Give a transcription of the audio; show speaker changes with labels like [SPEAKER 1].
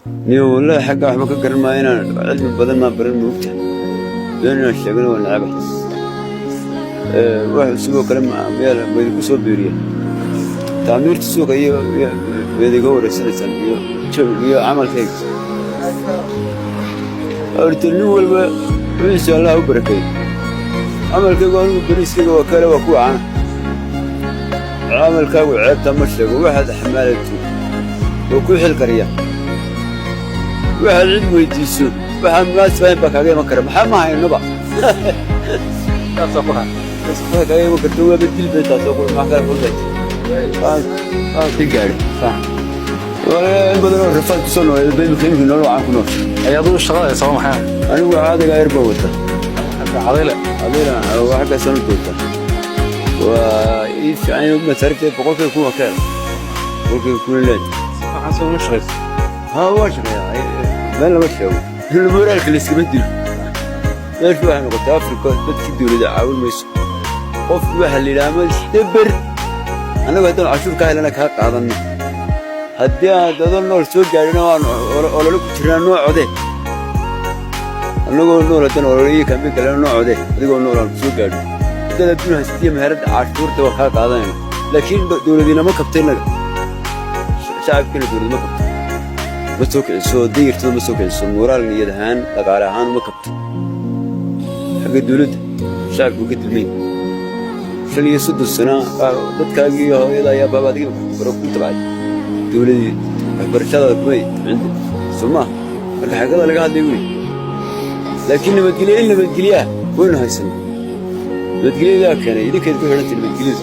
[SPEAKER 1] Niyo, wallahi xagga waxba ka garan maayo. Inaan cilmi badan maa baran, moogta. Been inaan sheegana waa necaba. Wax cusub oo kale miyaa maydinku soo biiriya? Tacmiirta suuqa iyo mayd iga wareysanaysaan iyo jawiga iyo camalkayga. Horta nin walba wixiisa Allah u barakeeyo. Camalkaygu anigu beriiskayga waa kale, waa kuwa cana. Camalkaagu ceebta ma sheego. Waxaad xamaalato oo ku xil kariya, waxaad cid weydiiso, waxaan munaasib baa kaaga iman kara. Maxaa ma haynoba waxay kaaga iman karto, waaba dil bay taasoo kule. Maxaa kale kulbay waan ka gaadhay in badan oo rafaad kusoo nooleed bay imika nolol wacan ku nool.
[SPEAKER 2] Ayaad u shaqada haysaa waa maxay?
[SPEAKER 1] Anigu caadiga yar baa wata.
[SPEAKER 2] Cadayle.
[SPEAKER 1] Adayna waa xaggaasaan u doorta, waa ii fiican. Masaarifta 100,000 waa ka hela, 100,000 leed.
[SPEAKER 2] Waxaan soo ma shaqaysa?
[SPEAKER 1] Haa, waa shaqeeyaa. Meel lama sheego, moraalka la iskama dilo. Meeshu waxay noqotay Afrika dadkii dowladda caawin mayso. Qofki waxaa la yidhaha ama isdeber. Annagu haddaan cashuur ka helana kaa qaadanno, haddii aan dado nool soo gaadhina waan olole ku jirnaa noo codee. Annagoo nool haddaan olole iyo campaign galena noo codee. Adigoo nool aan soo gaadhno, haddaad adduun haysatiyo meheradda cashuurta waa kaa qaadanayna. Laakiin dowladina ma kabto innaga, shacabkiina dowlad ma kabto, ma soo kiciso dayirtada, ma soo kiciso moraal, niyad ahaan, dhaqaale ahaan ma kabto. Xagga dowladda shacabku ka dilmayn. 35 sano dadkaagii iyo hooyada ayaa baaba adiga baro ku tabcay. Dowladii waxbarashadaada kumay tabcin, soo maaha? Marka xagada laga hadlay wey. Laakiin nabadgelyo in nabadgelyaah waynu haysanaa. Nabadgelyadaa keenay idinkayd ku xidhantay nabadgelyadu.